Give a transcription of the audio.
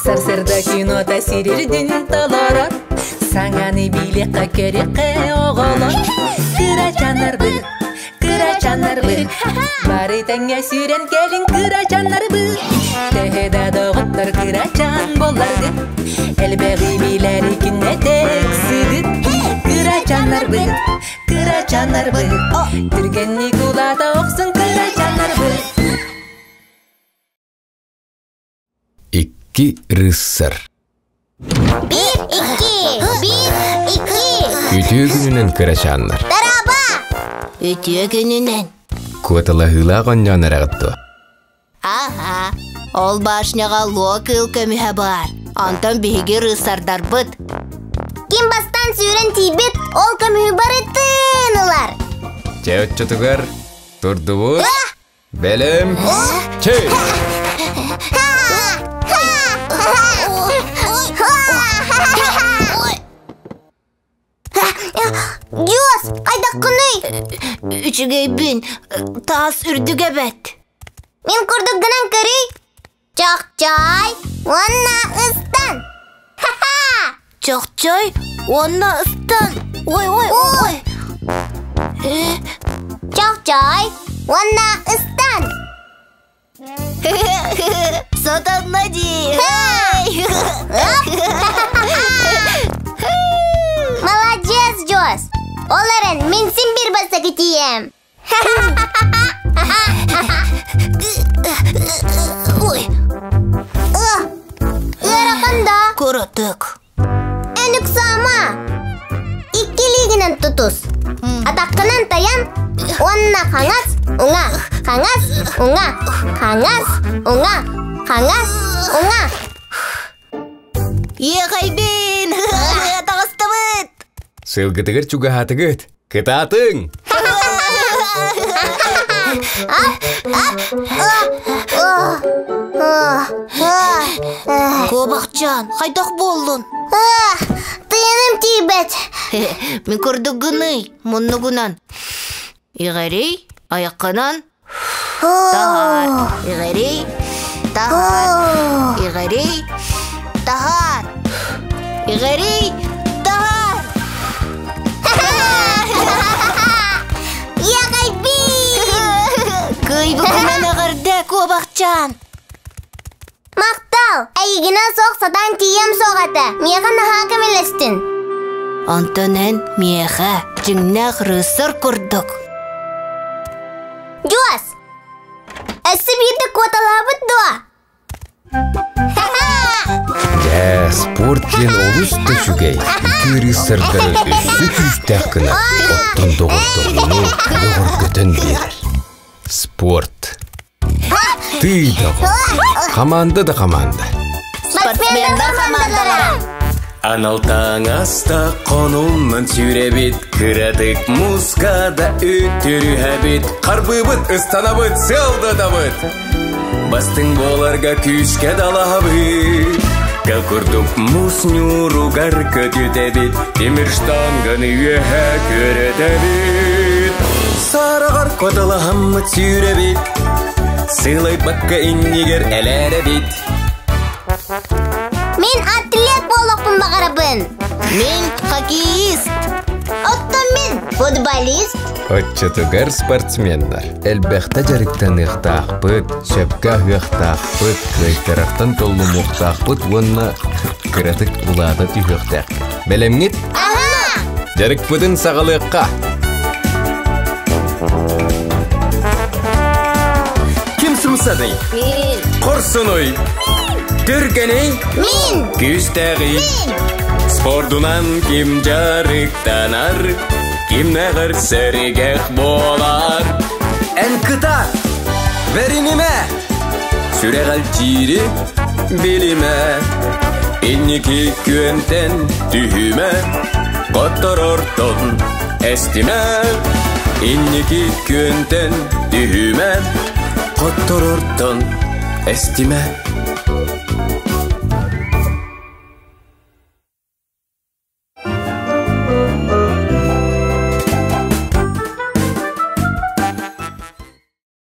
Сарсыарда кинота сирирдин толорор. Саҥаны билиэххэ көрүөххэ оҕолор. Кырачаннарбыт, кырачаннарбыт, бары тэҥҥэ сүүрэн кэлиҥ кырачаннарбыт. Төһө да доҕоттор кырачан буолларгыт, элбэҕи билэри күннэтэ ыксыгыт. Кырачаннарбыт, кырачаннарбыт, түргэнник улаата охсун кырачаннарбыт. Икки рыссар. Биир, икки, биир, икки. Үтүө күнүнэн кырачааннар. Тараба! Үтүө күнүнэн. Куоталаһыылаах онньоон эрэҕит дуо? Аха, ол башняҕа луо кыыл көмүһэ баар. Онтон биһиги рыссардарбыт. Ким бастаан сүүрэн тиийбит, ол көмүһү барытын ылар. Чэ оччотугар турдубут. Бэлэм. Чэй! Дьуос, хайдаххыный? Үчүгэйбин, таас үрдүгэ бэт. Мин курдук гынан көрүй. Чохчой уонна ыстан. Ха-ха! Чохчой уонна ыстан. Ой, ой, ой. Чохчой уонна ыстан. Сатанна дии. Молодец, Джос! Ол эрэн мин син биир бастакы тиийэм. Ой. Ыарахан да? Куратык. Эн ыксаама. Икки илиигинэн тутус. Атаххынан тайан, уонна хаҥас, уҥа, хаҥас, уҥа, хаҥас, уҥа, хаҥас, уҥа. Иэхэйбин! Таҕыстыбыт! Сылгытыгар чугаһаатыгыт. Кытаатыҥ! Куобахчаан, хайдах буоллун? Тыыным тиийбэт. Мин курдук гыный, муннугунан. Иҕэрий, айаххынан. Таһаар. Иҕэрий, таһаар. Иҕэрий, таһаар. Иҕэрий, таһаар. Кыайбыккынан эҕэрдэ, куобахчаан! Махтал! Эйигинэ суох сатаан тиийиэм суох этэ. Миэхэ наһаа көмөлөстүн. Онтон эн миэхэ дьиҥнээх рыссар курдук. Дьуос! Өссө биирдэ куоталаабыт дуо? Дьэ, спорт диэн олус да үчүгэй. Ити рыссардары өссө күүстээх гына оттон доҕордоһууну бөҕөргөтөн биэрэр. Спорт. Ты доҕор. Хамаанда да хамаанда. Спортсменнар хамаандалара. Анал таҥаста хонунан сүүрэбит, кыратык муска да үтүрүһэбит, харбыыбыт, ыстанабыт, сыалдатабыт. Бастыҥ буоларга күүскэ далаһабыт. Кэл курдук мус ньууругар көтүтэбит, тимир штанганы үөһэ күөрэтэбит. Сараҕар куоталаһаммыт сүүрэбит, сыылайбакка иннигэр элээрэбит. Мин атлет буолуохпун баҕарабын. Мин хоккеист. Оттон мин футболист. Оччотугар спортсменнар элбэхтэ дьарыктаныахтаахпыт, сөпкө аһыахтаахпыт, кыайтарартан толлумуохтаахпыт уонна кыратык улаата түһүөхтээхпит. Бэлэмҥит? Дьарыкпытын саҕалыахха! Ким сымсаный? Мин. Хорсунуй? Түргэний? Мин. Күүстээҕий? Спордунан ким дьарыктанар? Кимнээҕэр сэргэх буолар? Эн кытаат! Бэринимэ! Сүрэҕэлдьиири билимэ, инники күөнтэн түһүмэ, хотторортон эстимэ. Инники күөнтэн түһүмэ, хотторортон эстимэ.